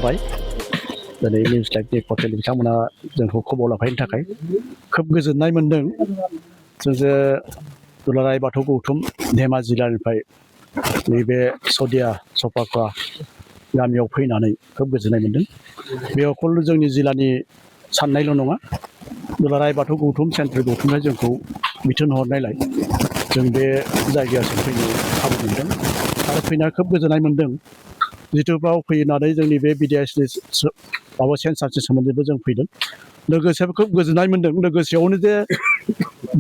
खुलुमबाय दिनै news लाइभनि portal बिथांमोना जोंखौ खबर लाफायनो थाखाय खोब गोजोननाय मोन्दों जों जे दुलाराय बाथौ गौथुम धेमाजि जिल्लानिफ्राय नैबे सदिया सफाखा गामियाव फैनानै खोब गोजोननाय मोन्दों बे अकल जोंनि जिल्लानि साननायल' नङा दुलाराय बाथौ गौथुम सेन्ट्रेल गौथुमनिफ्राय जोंखौ बिथोन हरनायलाय जों बे जायगासिम फैनो खाबु मोन्दों आरो फैना खोब गोजोननाय मोन्दों जितु बाव फैनानै जोंनि बे बिडिएसनि माबा सेन्सासनि सोमोन्दैबो जों फैदों लोगोसे खोब गोजोननाय मोन्दों लोगोसेयावनो जे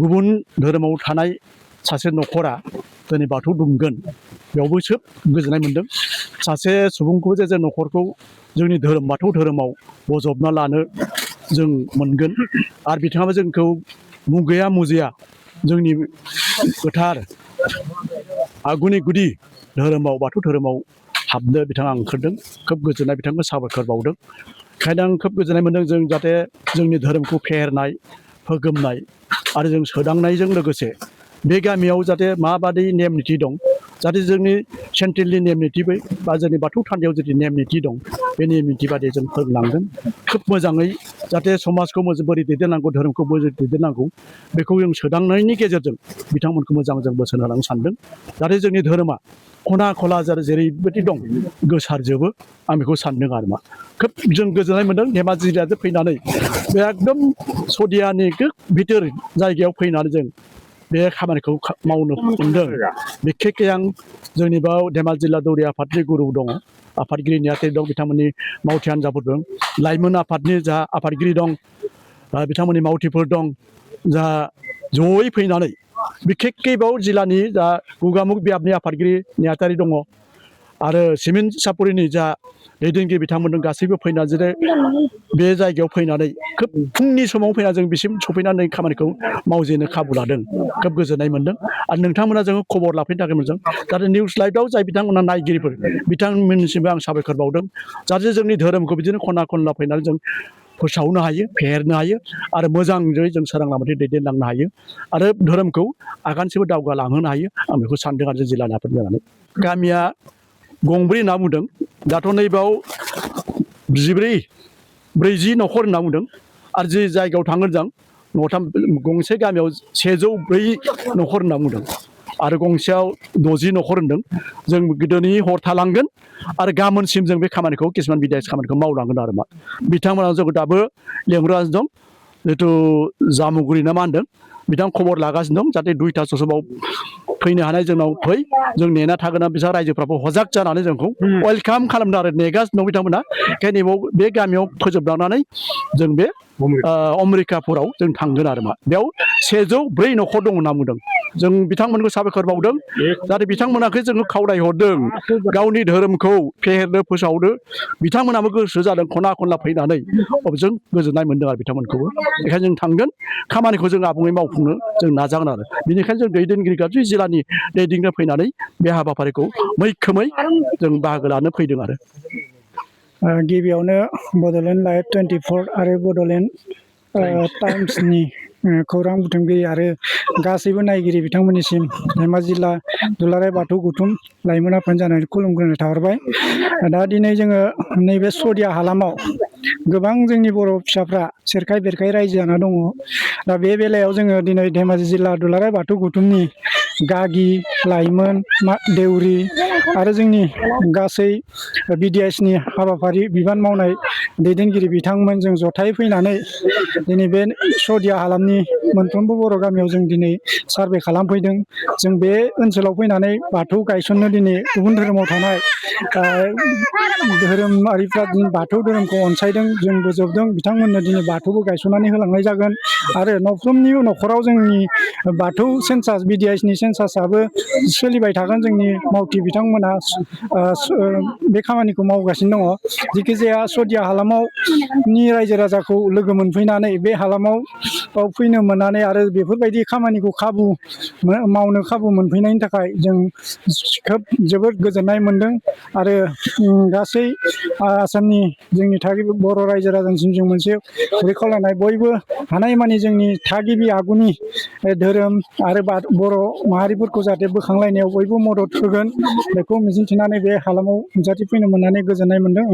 गुबुन धोरोमाव थानाय सासे न'खरा दिनै बाथौ दुमगोन बेयावबो खोब गोजोननाय मोन्दों सासे सुबुंखौ जे न'खरखौ जोंनि धोरोम बाथौ धोरोमाव बजबना लानो जों मोनगोन आरो बिथाङाबो जोंखौ मुगैया मुजिया जोंनि गोथार आगुनि गुदि धोरोमाव बाथौ धोरोमाव हाबनो बिथाङा ओंखारदों खोब गोजोननाय बिथांखौ साबायखर बावदों ओंखायनो आं खोब गोजोननाय मोन्दों जों जाहाथे जोंनि धोरोमखौ फेहेरनाय फोगोमनाय आरो जों सोदांनायजों लोगोसे बे गामियाव जाहाथे माबादि नेम निथि दं जाहाथे जोंनि सेन्ट्रेलनि नेम निथि बा जोंनि बाथौ थानसालियाव जुदि नेम निथि दं बे नेम निथि बादि जों फोरोंलांगोन खोब मोजाङै जाहाथे समाजखौ बोरै दैदेननांगौ धोरोमखौ बोरै दैदेननांगौ बेखौ जों सोदांनायनि गेजेरजों बिथांमोनखौ मोजां जों बोसोन होलांनो सानदों जाहाथे जोंनि धोरोमा खना खला जेरैबायदि दं गोसारजोबो आं बेखौ सानदों आरो मा खोब जों गोजोननाय मोन्दों धेमाजि जिल्लायाव फैनानै बे एकदम सदियानि भिथोर जायगायाव फैनानै जों बे खामानिखौ मावनो मोन्दों बिखेकखे आं जोंनि बाव धेमाजि जिल्ला दौरि आफादनि गुरु दङ आफादगिरि नेहाथारि दं बिथांमोननि मावथि हान्जाफोर दं लाइमोन आफादनि जा आफादगिरि दं बिथांमोननि मावथिफोर दं जा जयै फैनानै बिखेकखे बाव जिल्लानि जा गगामुग बियाबनि आफादगिरि नेहाथारि दङ आरो सिमेन्ट सापरिनि जा दैदेनगिरि बिथांमोनजों गासैबो फैनानै जेरै बे जायगायाव फैनानै खोब फुंनि समाव फैनानै जों बिसिम सफैनानै खामानिखौ मावजेननो खाबु लादों खोब गोजोननाय मोन्दों आरो नोंथांमोना जोङो खबर लाफैनो थाखाय मोजां जाहाथे निउस लाइभआव जाय बिथांमोना नायगिरिफोर बिथांमोननिसिमबो आं साबायखर बावदों जाहाथे जोंनि धोरोमखौ बिदिनो खना खनला फैनानै जों फोसावनो हायो फेहेरनो हायो आरो मोजाङै जों सोरां लामाथिं दैदेनलांनो हायो आरो धोरोमखौ आगानसेबो दावगालांहोनो हायो आं बेखौ सानदों आरो जिल्लानि आफाद जानानै गामिया गंब्रै होनना बुंदों दाथ' नैबाव 40 न'खर होनना बुंदों आरो जि जायगायाव थांगोन जों न'थाम गंसे गामियाव 104 न'खर होनना बुंदों आरो गंसेयाव 60 न'खर होनदों जों गोदोनि हर थालांगोन आरो गाबोनसिम जों बे खामानिखौ किसुमान बिधायक खामानिखौ मावलांगोन आरो मा बिथांमोना जोंखौ दाबो लेंहरगासिनो दं जिथु जामुगुरि ना मा होनदों बिथां खबर लागासिनो दं जाहाथे 2ता समाव फैनो हानाय जोंनाव फै जों नेना थागोन बिसोर रायजोफ्राबो हजाग जानानै जोंखौ वेलकाम खालामदों आरो नेगासिनो दं बिथांमोना ओंखायनो बे गामियाव फोजोबलांनानै जों बे अमरिकापुराव जों थांगोन आरो मा बेयाव 104 न'खर दं होनना बुंदों जों बिथांमोनखौ साबायखर बावदों जाहाथे बिथांमोनाखौ जोङो खावलायहरदों गावनि धोरोमखौ फेहेरनो फोसावनो बिथांमोनाबो गोसो जादों खना खनला फैनानै जों गोजोननाय मोन्दों आरो बिथांमोनखौबो बेखायनो जों थांगोन खामानिखौ जों आबुङै मावफुंनो जों नाजागोन आरो बेनिखायनो जों दैदेनगिरि गासै जिल्लानि दैदेनगिरि फैनानै बे हाबाफारिखौ मैखोमै जों बाहागो लानो फैदों आरो गिबियावनो बड'लेण्ड लाइभ 24 आरो बड'लेण्ड टाइम्सनि खौरां बुथुमगिरि आरो गासैबो नायगिरि बिथांमोननिसिम धेमाजि जिल्ला दुलाराय बाथौ गौथुम लाइमोन आफाद जानानै खुलुमग्रोनाय थाहरबाय दा दिनै जोङो नैबे सदिया हालामाव गोबां जोंनि बर' फिसाफ्रा सेरखाय बेरखाय रायजो जाना दङ दा बे बेलायाव जोङो दिनै धेमाजि जिल्ला दुलाराय बाथौ गौथुमनि गागि लाइमोन देउरि आरो जोंनि गासै बिडिएसनि हाबाफारि बिबान मावनाय दैदेनगिरि बिथांमोन जों जथायै फैनानै दिनै बे सदिया हालामनि मोनफ्रोमबो बर' गामियाव जों दिनै सार्भे खालामफैदों जों बे ओनसोलाव फैनानै बाथौ गायसननो दिनै गुबुन धोरोमाव थानाय धोरोमारिफ्रा दिनै बाथौ धोरोमखौ अनसायदों जों बोजबदों बिथांमोननो दिनै बाथौबो गायसननानै होलांनाय जागोन आरो नफ्रोमनिबो न'खराव जोंनि बाथौ सेन्सास बिडिएसनि सेन्सासाबो सोलिबाय थागोन जोंनि मावथि बिथांमोना बे खामानिखौ मावगासिनो दङ जिखिजाया सदिया हालामावनि रायजो राजाखौ लोगो मोनफैनानै बे हालामाव फैनो मोननानै आरो बेफोरबायदि खामानिखौ मावनो खाबु मोनफैनायनि थाखाय जों खोब जोबोद गोजोननाय मोन्दों आरो गासै आसामनि जोंनि थागिबि बर' रायजो राजानिसिम जों मोनसे उदै खावलायनाय बयबो हानायमानि जोंनि थागिबि आगुनि धोरोम आरो बर' माहारिफोरखौ जाहाथे बोखांलायनायाव बयबो मदद होगोन बेखौ मिजिंथिनानै बे हालामाव नुजाथिफैनो मोननानै गोजोननाय मोन्दों।